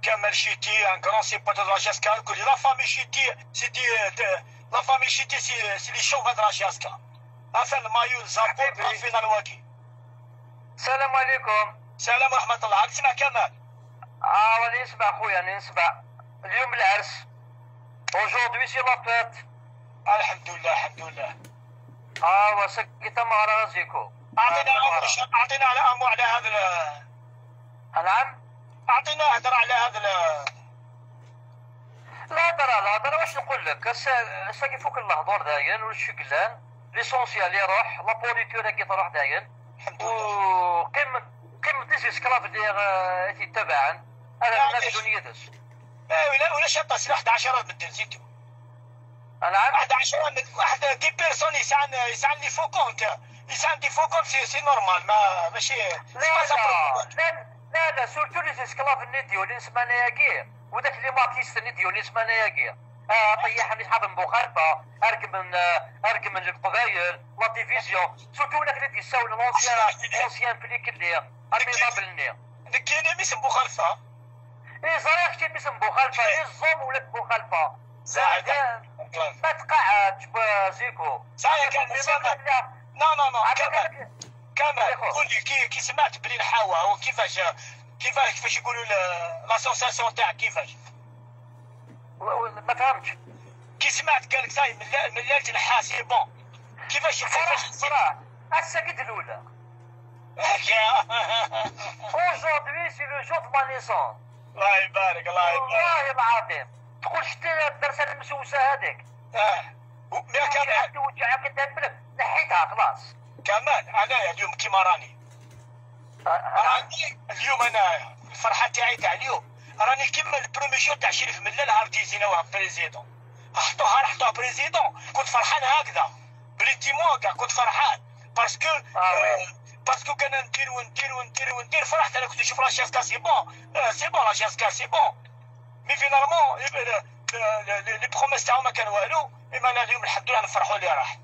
كمال شيتي un grand supporter de la JSK. La famille Chiti, c'est la famille Chiti, c'est les chauvins de la JSK. Enfin le maillot زابور la finale واكي. السلام عليكم. السلام ورحمة الله. عاد تسمع كمال؟ اه راني نسمع خويا، راني نسمع. اليوم العرس. Aujourd'hui c'est la fête. الحمد لله الحمد لله. اه وسكت مهرة زيكو. اعطينا اعطينا على امو على هذا. نعم. اعطينا هضر على هذا. الهضرة الهضرة واش نقول لك، هسا كيفوك الهضور داين والشكلان l'essentiel يروح la pourriture كي تروح داين. الحمد لله. وقيمة قيمة les esclaves اللي تتبعا انا بدون يدس. ولا ولا شطه سلاح 11 بدل زيتو. نعم. 11 واحد des personnes يسعن يسعن les faux comptes، يسعن des faux comptes، c'est normal، ما ماشي. لا لا لا لا لا، surtout les esclaves اللي ديولين سمانه ياكي وداك les makistes اللي ديولين سمانه ياكي طيحني صحاب بوخالفه اركب من اركب من القبايل la division، surtout داك اللي ديساو l'ancien flic اللي ارمي كاين ميس بوخالفه. اي صراحة كاين ميس بوخالفه les hommes ولاد بوخالفه ما تقعدش زيكو. صحيح كان non non non كمال كمال، قول لي كي سمعت بلي نحاوه كيفاش كيفاش كيفاش يقولوا la sensation تاعك كيفاش؟ ما فهمتش. كي سمعت قال لك صاي من ليلة نحا c'est bon، كيفاش كيفاش صراحة السكت الاولى. Aujourd'hui c'est le jour de ma naissance. الله يبارك الله يبارك. والله العظيم تقول شتي الدرسه المسوسه هذيك. اه كمال وجعك بالك نحيتها خلاص. كمال انايا اليوم كيما راني راني اليوم، انا الفرحة تاعي تاع اليوم راني كيما ال premier jour تاع شريف ملال نهار ديزيناوها président، حطوها حطوها président، كنت فرحان هكذا بلي تيمون كاع كنت فرحان parce que كان ندير وندير وندير وندير. فرحت انا كنت نشوف la JSK c'est bon c'est bon la JSK c'est bon، mais finalement les promesses تاعو ما كان والو. اما انا اليوم الحمد لله نفرحوا اللي راح.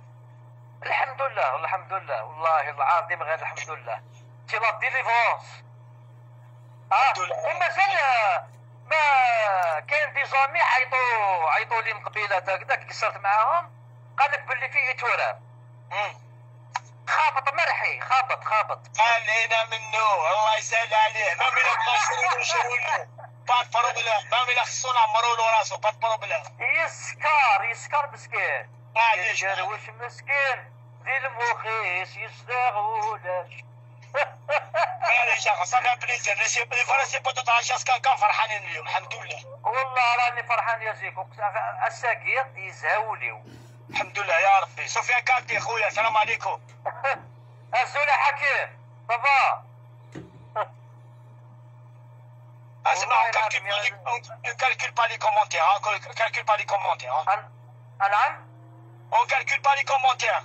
الحمد لله الحمد لله والله العظيم غير الحمد لله c'est la délivrance. ومازال ما كاين des amis عيطوا عيطوا لي من قبيلة هكذا قصرت معاهم، قال لك باللي فيه تراب خابط مرحي خابط خابط. خلينا منه الله يسهل عليه، ما من بغا شرو له pas problème، ما من خصو نعمرو له راسو pas problème. يسكر يسكر مسكين يسكر واش مسكين ذي المخيس يصدغ ولاش. معليش اخو ça fait plaisir les vrais supporters تاع JSK كان فرحانين اليوم الحمد لله. والله راني فرحان يا زيكو الساقير يزهاوليو الحمد لله يا ربي. سفيان كارتي خويا السلام عليكم. الزولة حكيم ça va. اسمع on calcule pas les commentaires, on calcule pas les commentaires. نعم on calcule pas les commentaires.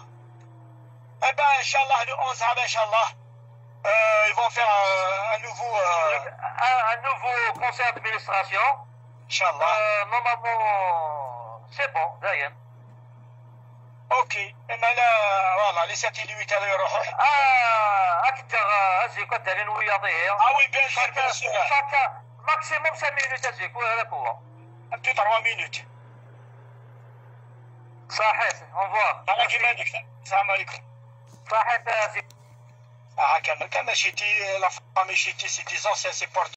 Eh ben إن شاء الله le 11 هذا إن شاء الله ils vont faire un nouveau un nouveau conseil d'administration. إن شاء الله. Normalement c'est bon دايم. OK اما لا voilà les 7 8 هذا يروحوا. اكثر ازيكو دارين وياضيه. اه oui bien sûr bien sûr. chaque maximum 5 minutes ازيكو هذاك هو. 2 3 minutes. صحيح au revoir. الله كيما السلام عليكم. صحيح ازيكو. اه كمل كمل شيتي la famille شيتي c'est des anciens supporters.